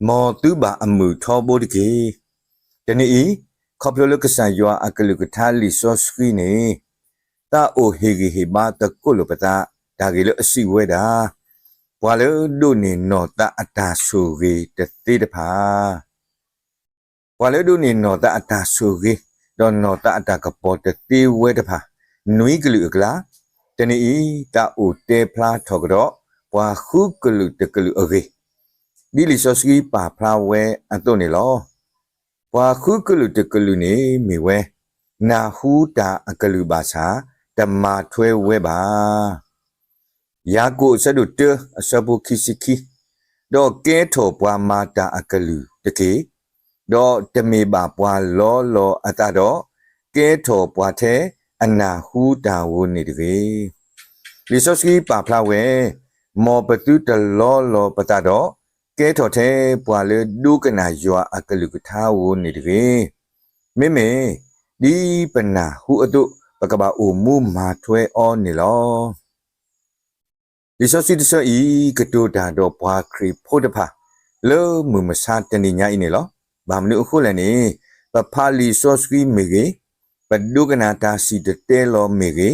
မ်သုဘၣ်အမုာ်ထီဘိတက့ၢ်. တနံၤအံၤ, ခီဖျိလၢကစၢ်ယွၤအကလုၢ်ကထါလံာ်စီဆှံန့ၣ်, သးအိၣ်ဟ့ၣ်ဂံၢ်ဟ့ၣ်ဘါသကိးလိာ်ပသး, တၢ်ဂ့ၢ်လၢအစံးဝဲဒၣ်, ပှၤလၢဒိးန့ၢ်နီၢ်သးအတၢ်ဆိၣ်ဂ့ၤတသ့တဖၣ် ပှၤလၢဒိးန့ၢ်နီၢ်သးအတၢ်ဆိၣ်ဂ့ၤ, ဒီးနီၢ်သးအတၢ်ကပီၤတသ့ဝဲတဖၣ်, နွံကလုာ်အကျါ, တနံၤအံၤသးအိၣ်တဲဖျါထီၣ်ကဒီး ပှၤဃုကလုာ်တကလုာ်အဂ့ၢ်, ဒ်လံာ်စီဆှံပာ်ဖျါဝဲအသိးန့ၣ်လီၤ. ပှၤဃုကလုာ်တကလုာ်န့ၣ်မ့ၢ်ဝဲ, နၢ်ဟူတၢ်အကလုၢ်ဘၣ်ဆၣ်, တမၤထွဲဝဲဘၣ်. ယၤကိာ်အဆၢဒိၣ်တၢအဆၢဖိခံဆံခံ, ဒီးကဲထီၣ်ပှၤမၤတၢ်အကလုၢ်တက့ၢ်. ဒီးတမ့ၢ်ဘၣ်ပှၤလီလီၤအသးဒီး, ကဲထီၣ်ပှၤထဲအနၢ်ဟူတၢ်ဧိၤန့ၣ်တဂ့ၤ. လံာ်စီဆှံပာ်ဖျါဝဲ, မ်ပသုတလီလီၤပသးဒီး, ကဲထီၣ်ထဲပှၤလၢဒိကနၣ်ယွၤအကလုၢ်ကထါဧိၤန့ၣ်တဂ့ၤ. မ့မ့ၢ်ဒ်ပနၢ်ဟူအသိး, ပကဘၣ်အိၣ်မူမၤထွဲအီၤန့ၣ်လီၤ. လံာ်စီဆှံတဆၢအံၤ ကတိၤတၢ်ဒီးပှၤခရံာ်ဖိတဖၣ် လၢမုၢ်မဆါတနံၤညါအံၤန့ၣ်လီၤ. ဘၣ်မနုၤအဃိလဲၣ်န့ၣ်, ပဖးလံာ်စီဆှံမ့ၢ်ဂ့ၤ, ပဒိကနၣ်တၢ်စံၣ်တဲၤတဲလီၤမ့ၢ်ဂ့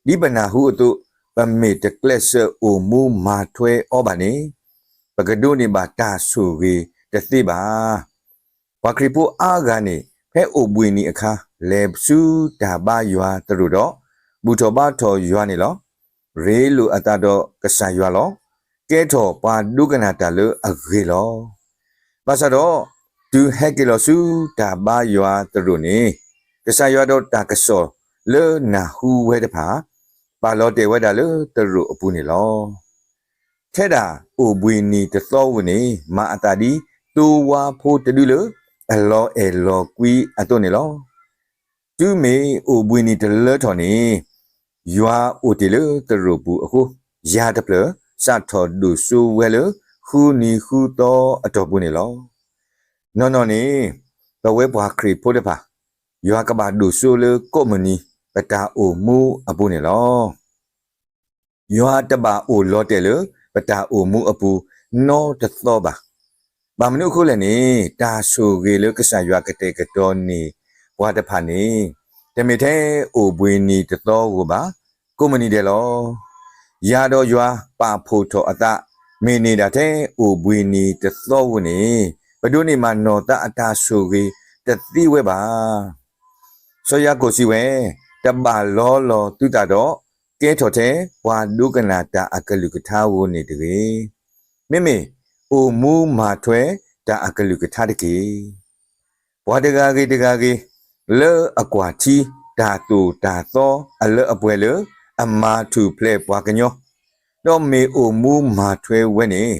ၤ, ဒ်ပနၢ်ဟူအသိး, ပမ့ၢ်တကျဲးစၢးအိၣ်မူမၤထွဲအီၤဘၣ်န့ၣ်, ပကဒိးန့ၢ်ဘၣ်တၢ်ဆိၣ်ဂ့ၤတသ့ဘၣ်. ပှၤခရံာ်ဖိအါဂၤန့ၣ် ဖဲအိၣ်ဘှံးနံၤအခါ လဲၤဆူတၢ်ဘါယွၤသရိာ်ဒီး ဘူၣ်ထီၣ်ဘါထီၣ်ယွၤန့ၣ်လီၤ. ရ့လိာ်အသးဒီးကစၢ်ယွၤလီၤ. ကဲထီၣ်ပှၤဒိကနၣ်တၢ်လၢအဂ့ၤလီၤ. ဘၣ်ဆၣ်ဒီး, တုၤဟဲက့ၤလီၤဆူတၢ်ဘါယွၤသရိာ်န့ၣ်, ကစၢ်ယွၤဒီးတၢ်ကစီၣ်လၢနၢ်ဟူဝဲတဖၣ်, ပာ်လီၤတဲာ်ဝဲဒၣ်လၢသရိာ်အပူၤန့ၣ်လီၤ. ထဲဒၣ်အိၣ်ဘှံးနံၤတသီဧိၤန့ၣ် မၤအသးဒ်သိဝါဖိတဒုလၢအလီၤအဲၣ်လီၤကွံအသိးန့ၣ်လီၤ. တုၤမ့ၢ်အိၣ်ဘှံးနံၤတလၢထီၣ်န့ၣ်, ယွၤအိၣ်တ့ၢ်လၢသရိာ်ပူၤအဃိ, ယၤတဖျၢၣ်စးထီၣ်ဒိၣ်စိဝဲလၢဃုနံၤဃုသီအတီၢ်ပူၤန့ၣ်လီၤ. နီၢ်နီၢ်န့ၣ်, ပဝဲပှၤခရံာ်ဖိတဖၣ်, ယွၤကဘၣ်ဒိၣ်စိလၢကိးမုၢ်နံၤပတၢ်အိၣ်မူအပူၤန့ၣ်လီၤ. ယွၤတဘၣ်အိၣ်လီၤတဲာ်လၢပတၢ်အိၣ်မူအပူၤနီတသီဘၣ်. ဘၣ်မနုၤအဃိလဲၣ်န့ၣ်, တၢ်ဆိၣ်ဂ့ၤလၢကစၢ်ယွၤကတဲာ်ကတီၤန့ၢ်ပှၤတဖၣ်န့ၣ်, တမ့ၢ်ထဲအိၣ်ဘှံးနံၤတသီဧိၤဘၣ်, ကိးမုၢ်နံၤဒဲးလီၤ. ယၤဒီးယွၤပာ်ဖှိၣ်ထီၣ်အသး, မ့ၢ်န့ၢ်ဒၣ်ထဲအိၣ်ဘှံးနံၤတသီဧိၤန့ၣ်, ပဒိးန့ၢ်မးနီၢ်သးအတၢ်ဆိၣ်ဂ့ၤတသ့ဝဲဘၣ်. စီၤယၤကိာ်စံးဝဲ, တဘၣ်လီလီၤသုသးဒီး, ကဲထီၣ်ထဲပှၤဒိကနၣ်တၢ်အကလုၢ်ကထါဧိၤန့ၣ်တဂ့ၤ. မ့မ့ၢ်အိၣ်မူမၤထွဲတၢ်အကလုၢ်ကထါတက့ၢ်. ပှၤတဂၤဂ့ၤတဂၤဂ့ၤ, လၢအကွၢ်ထံတၢ်သိၣ်တၢ်သီအလၢအပှဲၤလၢအမၤထူၣ်ဖျဲးပှၤကညီ, ဒီးမ့ၢ်အိၣ်မူမၤထွဲဝဲန့ၣ်,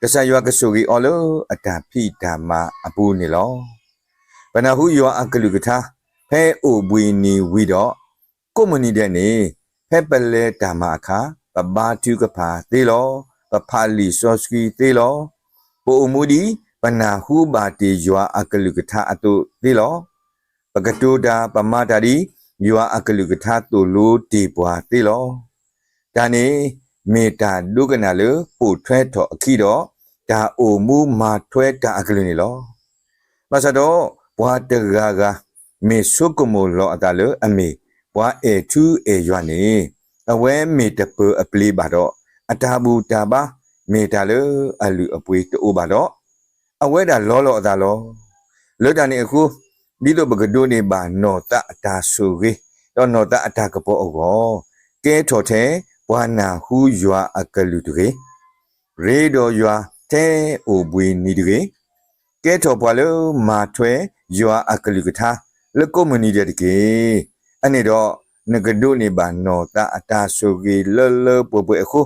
ကစၢ်ယွၤကဆိၣ်ဂ့ၤအီၤလၢအတၢ်ဖံးတၢ်မၤအပူၤန့ၣ်လီၤ. ပနၢ်ဟူယွၤအကလုၢ်ကထါ, ဖဲအိၣ်ဘှံးနံၤဝံၤဒီး, ကိးမုၢ်နံၤဒဲးန့ၣ်, ဖဲပလဲၤတၢ်မၤအခါ, ပဘါထုကဖၣ်သ့လီၤ. ပဖးလံာ်စီဆှံသ့လီၤ. ပအိၣ်မူဒ်ပနၢ်ဟူဘၣ်တ့ၢ်ယွၤအကလုၢ်ကထါအသိးသ့လီၤ. ပကတိၤတၢ်ပမၤတၢ်ဒ်ယွၤအကလုၢ်ကထါသိၣ်လိတ့ၢ်ပှၤသ့လီၤ. တၢ်န့ၣ်မ့ၢ်တၢ်ဒိကနၣ်လၢပိာ်ထွဲထီၣ်အခံဒီး, တၢ်အိၣ်မူမၤထွဲတၢ်အကလုၢ်န့ၣ်လီၤ. ဘၣ်ဆၣ်ဒီးပှၤတဂၤဂၤ မ့ၢ်ဆိကမိၣ်လီၤအသးလၢအမ့ၢ်ပှၤအဲၣ်ထူအဲၣ်ယွၤန့ၣ်, အဝဲမ့ၢ်တပၢၤအပျ့ၤဘၣ်ဒီး, အတၢ်ဘူၣ်တၢ်ဘါမ့ၢ်တၢ်လၢအလုၢ်အပှ့ၤတအိၣ်ဘၣ်ဒီး, အဝဲဒၣ်လီလီၤအသးလီၤ. လၢတၢ်န့ၣ်အဃိ, ဒ်သိးပကဒိးန့ၢ်ဘၣ်နီၢ်သးအတၢ်ဆိၣ်ဂ့ၤ, ဒီးနီၢ်သးအတၢ်ကပီၤအဂီၢ်, ကဲထီၣ်ထဲပှၤနၢ်ဟူယွၤအကလုၢ်တဂ့ၤ. ရ့ဒီးယွၤထဲအိၣ်ဘှံးနံၤတဂ့ၤ. ကဲထီၣ်ပှၤလၢမၤထွဲယွၤအကလုၢ်ကထါလၢကိးမုၢ်နံၤဒဲးတက့ၢ်. အန့ၣ်ဒီးနကဒိးန့ၢ်ဘၣ်နီၢ်သးအတၢ်ဆိၣ်ဂ့ၤလၢလၢပှဲၤပှဲၤအဃိ,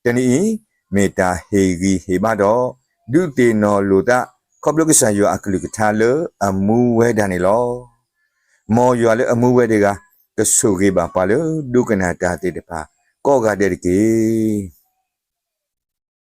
တနံၤအံၤမ့ၢ်တၢ်ဟ့ၣ်ဂံၢ်ဟ့ၣ်ဘါဒီး, ဒုးသ့ၣ်နီၣ်လိာ်သး ခီဖျိကစၢ်ယွၤအကလုၢ်ကထါလၢအမူဝဲဒၣ်န့ၣ်လီၤ. မ်ယွၤလၢအမူဝဲတဂၤ ကဆိၣ်ဂ့ၤဘၣ်ပှၤလၢဒိကနၣ်တၢ်သ့ၣ်တဖၣ်ကိးဂၤဒဲးတက့ၢ်.